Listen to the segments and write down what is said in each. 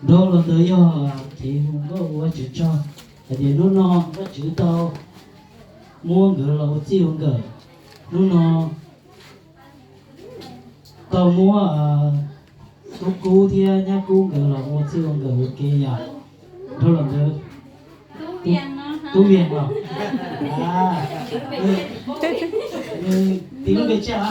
Nrog los ntawd yog kev hu nkauj hu Vajtswv tsaug hais tias hnub no Vajtswv tau muab nkawd los ua txij ua nkawm. Hnub no tau muab Tub Kub thiab Nyab Kub nkawd los ua txij ua nkawm ua ke yom. Nrog los ntawd Tub Vias no. Tis lub npe tshiab.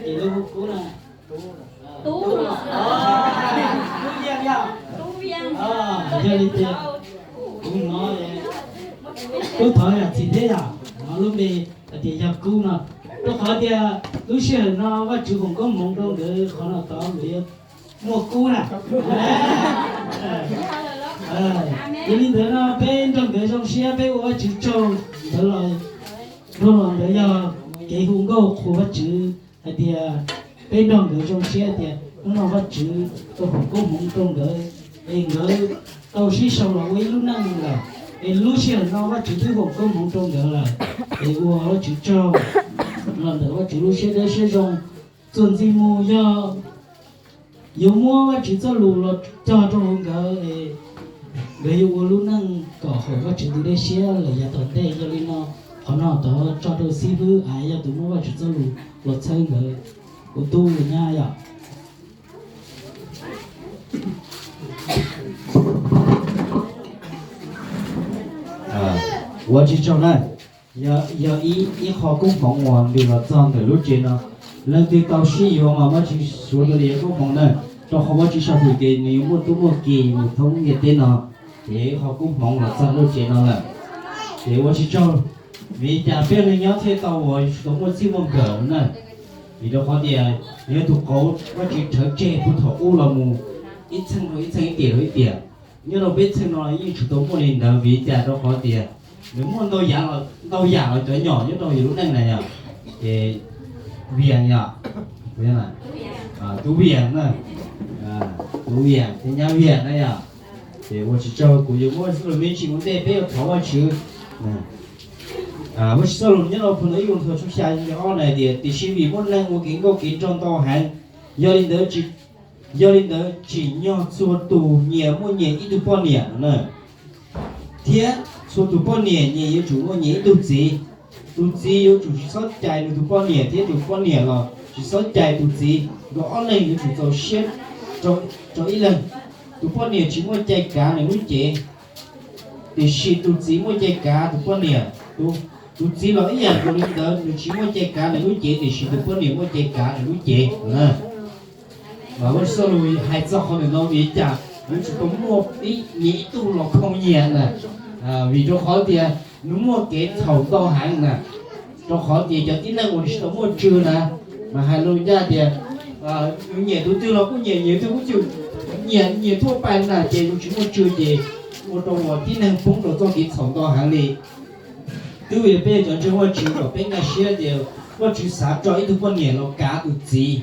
Tis lub hu Kub na. Tub Vias yom. Yog li tias kuv hnov, kuv thov yam txim thiab yom, hnov lub npe hais tias yog Kub no, rau qhov tias lub sij hawm no Vajtswv foom koob hmoov rau nkawd qhov no tod nkawd yuav muaj kub na. Yog li ntawd no peb nrog nkawd zoo siab peb ua Vajtswv tsaug ntawd los, nrog los ntawd yog kev hu nkauj qhuas Vajtswv hais tias peb nrog nkawd zoo siab tias hnub no Vajtswv tau foom koob hmoov rau nkawd es nkawd tau sib sau los ua ib lub neej lawm, es lub sij hawm no Vajtswv twb foom koob hmoov rau nkawd lawm, es ua Vajtswv tsaug los ntawm Vajtswv lub siab dawb siab zoo. Txuas ntxiv mus yog yuav muab Vajtswv txoj lus los cog rau hauv nkawd es nkawd yuav ua lub neej kom haum Vajtswv tus dej siab lawm yav tom ntej. Yog li no qhov no tod tso rau xib fwb Aiv yog tus muab Vajtswv txoj lus los txhawb nkawd, kuv tub nyab yom. Ua tsis tsaug na, yog ib qho koob hmoov uas nws los txog ntawm lub tsev no. Leej twg tau sib yuav mas muab tsis suav tus li koob hmoov na, rau qhov muab tsis sau hwm ces nws yuav muaj tub muaj ki mus thoob ntiaj teb no, ces ib qho koob hmoov los txog lub tsev no lawm. Ces ua tsis tsaug, vim cas peb neeg nyob thiaj tau uas tsis tau muaj txij muaj nkawm na. Vim rau qhov tias yog tus qauv Vajtswv rhawv tseg puag thaum ub los mus ib txheej rau ib txheej, ib tiam rau ib tiam. Nyob rau peb txheej no yeej tsis tau muaj li ntawd vim cas rau qhov tias nws muaj ntau yam los cov nyom nyob rau yus lub neej na yom. Ces Vias yom, Tub Vias na, Tub Vias thiab Nyab Vias na yom. Ces ua tsis tsaug, kuv yuav muab xwb los me ntsis ua ntej peb yuav thov Vajtswv. Muab tsis txoj lus nyob rau phau ntawv ib Koos Thuas tshooj xya nqe ob na hais tias, tiam sis vim muaj neeg ua kev nkauj kev nraug ntau heev, yog li ntawd tsim, yog li ntawd tsim nyog txhua tus nyias muaj nyias ib tug poj niam no na. Thiab txhua tus poj niam nyias yuav tsum muaj nyias ib tug txiv. Tus txiv yuav tsum tsis txhob cais nws tus poj niam, thiab tus poj niam los tsis txhob cais tus txiv. Nkawd ob leeg yuav tsum txaus siab rau ib leeg. Tus poj niam tsis muaj cai kav nws lub cev, tiam sis tus txiv muaj cai kav tus poj niam. Tus txiv los ib yam nkaus li ntawd, nws tsis muaj cai kav nws lub cev, tiam sis tus poj niam muaj cai kav nws lub cev na. Mas Vajtswv txoj lus hais txog qhov ntawm no vim li cas nws yuav tsum tau muaj ib, nyias ib tug los khoo nyias na. Vim rau qhov tias nws muaj kev txhaum ntau heev na. Rau qhov tias cov tib neeg uas nws tsis tau muaj tswv na, mas hais lus ncaj tias nws nyiam tus twg los kuj nyiam, nyiam twg kuj nyiam, nyiam thuaj pais na, ces nws tsis muaj tswv ces ua rau uas tib neeg poob rau txoj kev txhaum ntau heev li. Twb vim peb yog cov ntseeg Vajtswv kom peb nkag siab tias Vajtswv xav tso ib tug poj niam los kav tus txiv.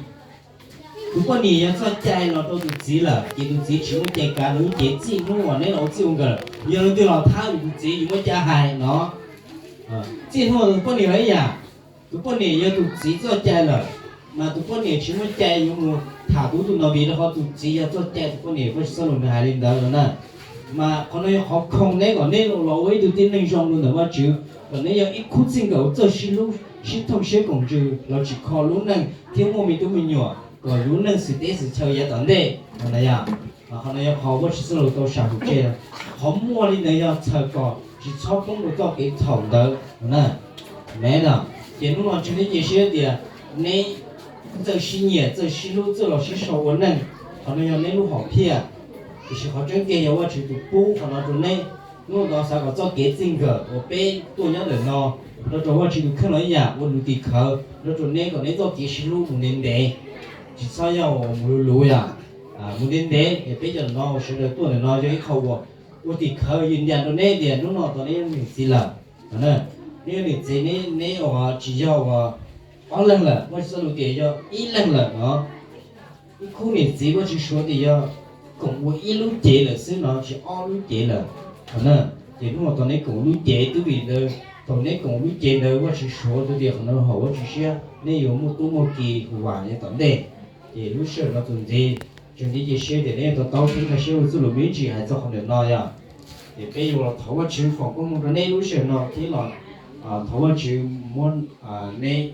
Tus poj niam yog txoj cai los rau tus txiv lawm, ces tus txiv tsis muaj cai kav nws lub cev txij hnub uas neb los ua txij ua nkawm. Yog leej twg los thab vim tus txiv yuav muaj cai hais no. Txij hnub tus poj niam los ib yam, tus poj niam yog tus txiv txoj cai lawm, mas tus poj niam tsis muaj cai yuav mus tham tus ub tus no vim rau qhov tus txiv yog txoj cai tus poj niam. Vajtswv txoj lus nws hais li ntawd no na. Mas qhov no yog qhov khoo neb kom neb los ua ib tug tib neeg zoo rau ntawm Vajtswv, kom neb yog ib khub txij nkawm uas txawj sib hlub, sib thooj siab koom ntsws los tsim kho lub neej thiab muaj me tub me nyuam kom lub neej xwm teb xwm chaw yav tom ntej no na yom. Qhov no yog qhov Vajtswv txoj lus tau sam hwm tseg. Qhov muaj li ntawd yog txhawm kom tsis txhob poob rau txoj kev txhaum ntawd no na. Ces hnub no tseem ceeb cia siab tias neb txawj sib nyiam, txawj sib hlub, txawj los sib sau ua neej. Qhov no yog neb lub hom phiaj, tiam sis qhov tseeb tiag yog Vajtswv tus pub qhov no rau neb. Hnub no xav kom txoj kev txij nkawm uas peb tuaj nyob ntawm no, rau rau Vajtswv tus kheej los ib yam, ua nws tim khawv rau rau neb kom neb txoj kev sib hlub mus ntev ntev, tsis txhob yog mus luv luv yom. Mus ntev ntev es peb cov no uas sawv daws tuaj ntawm no yog ib qho uas ua tim khawv yws ncas rau neb tias hnub no tod neb yog niam txiv lawm. Neb yog niam txiv, neb uas tsis yog uas ob leeg lawm, Vajtswv txoj lus tias yog ib leeg lawm no. Ib khub niam txiv Vajtswv suav tias yog koom ua ib lub cev lawm xwb no, tsis ob lub cev lawm. Ces hnub no tod neb koom lub cev twb vim ntawd Thaum neb koom lub cev ntawd Vajtswv suav tau tias qhov no haum Vajtswv siab, neb yuav muaj tub muaj ki huv vam yav tom ntej. Ces lub sij hawm no txuas ntxiv, tseem ceeb cia siab tias neb yuav to taub thiab nkag siab ua txuj lus me ntsis hais txog qhov ntawm no yog. Ces peb yuav los thov Vajtswv foom koob hmoov rau neb lub sij hawm no thiab los thov Vajtswv muab neb,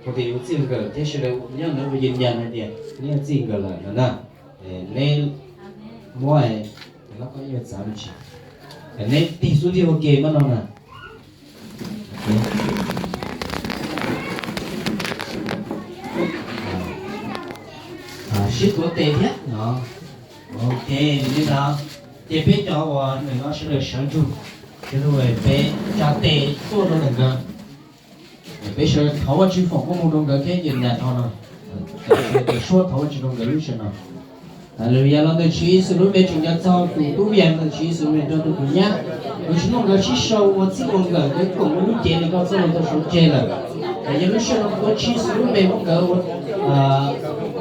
ua tias yuav txij nkawm thiab sawv daws nyob ntawd ua yeej yam hais tias neb yuav txij nkawm lawm no na. Neb muab, koj yuav txav me ntsis, neb tig xub ntiag ua ke mab no na. Sib tuav tes thiab no. Ok, li ntawd ces peb cov uas nim no sawv daws sawv ntsug, sawv daws peb tsa tes tuaj rau ntawm nkawd. Peb sawv daws thov Vajtswv foom koob hmoov rau nkawd thiab ces nag no no, suav thov Vajtswv rau nkawd lub sij hawm no. Haleluya, los ntawm Tswv Yexus lub npe tseem nco txog tus tub Vias, ntawm Tswv Yexus lub npe rau tus tus nyab. Tus Tswv muab nkawd sib sau ua txij ua nkawm, nkawd koom ua lub cev li koj txoj lus tau suav tseg lawm. Yog lub sij hawm no kuv thov Tswv Yexus lub npe muab nkawd ua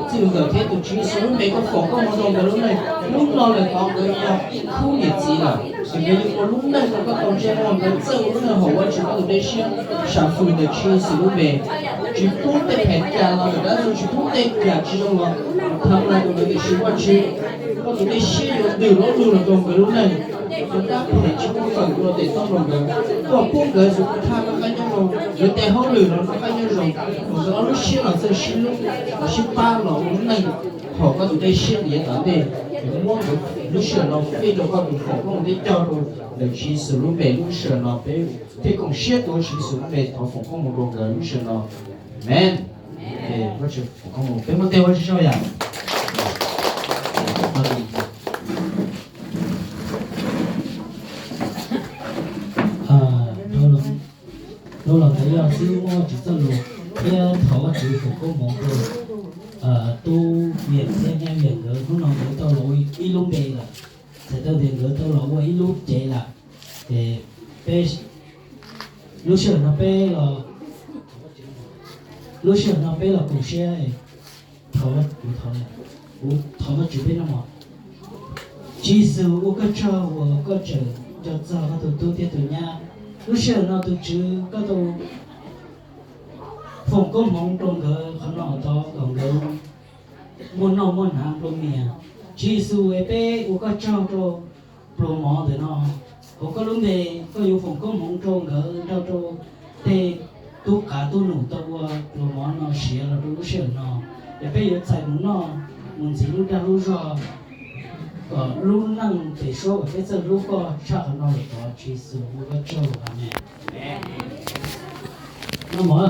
txij ua nkawm thiab tus Tswv Yexus lub npe koj foom koob hmoov rau nkawd lub neej. Hnub no lawm tod nkawd yog khub niam txiv lawm, ces nkawd yuav ua lub neej rau koj tau ntsej muag, nkawd txawj ua lub neej haum Vajtswv koj tus dej siab sam fwm ntawm Tswv Yexus lub npe. Tsis pub tej phem cas los ntawm dab tsi, tsis pub tej yam tsis zoo los tham hla rau nkawd, tiam sis Vajtswv, koj tus dej siab yuav ntws lo lus los rau nkawd lub neej. Tus dab phem tsis muaj feem ua tes toj rau nkawd, koj pub nkawd tus thaj noj qab nyob zoo, nkawd tej hauj lwm los noj qab nyob zoo, kom nkawd ob lub siab los txawj sib hlub, los sib pab los ua lub neej haum koj tus dej siab yav tom ntej. Ces muab nkawd lub sij hawm no fij rau koj tus foom koob hmoov thiab cog rau ntawm Tswv Yexus lub npe lub sij hawm no peb thiaj koom siab tuav Tswv Yexus lub npe thov foom koob hmoov rau nkawd lub sij hawm no. Amen. Peb muab tes ua tsaug yom. Dhau los ntawd yog xib hwb muab Vajtswv txoj lus thiab thov Vajtswv foom koob hmoov rau tub Vias thiab nyab Vias nkawd, hnub no nkawd tau los ua ib lub npe lawm, txhais tau tias nkawd tau los ua ib lub cev lawm. Ces peb, lub sij hawm no peb los, lub sij hawm no peb los koom siab, thov, kuv thov, kuv thov Vajtswv peb noj mov. Tswv Yexus, ua koj tsaug uas koj tseem nco txog koj tus tub thiab tus nyab. Lub sij hawm no tus Tswv koj tau foom koob hmoov rau nkawd qhov no tod kom nkawd muaj noj muaj hnav nplua mias. Tswv Yexus es, peb ua koj tsaug rau pluas mov ntawm no. Hauv koj lub npe koj yuav foom koob hmoov rau nkawd nrog rau tej tub qav tub num tau ua pluas mov no siav los rau lub sij hawm no. Yog peb yuav txais mus noj mus ntxiv lub dag lub zog, kom lub neej pem suab uas peb txawj hlub koj tshaj qhov no lawm tod. Tswv Yexus, ua koj tsaug. Amen. Noj mov.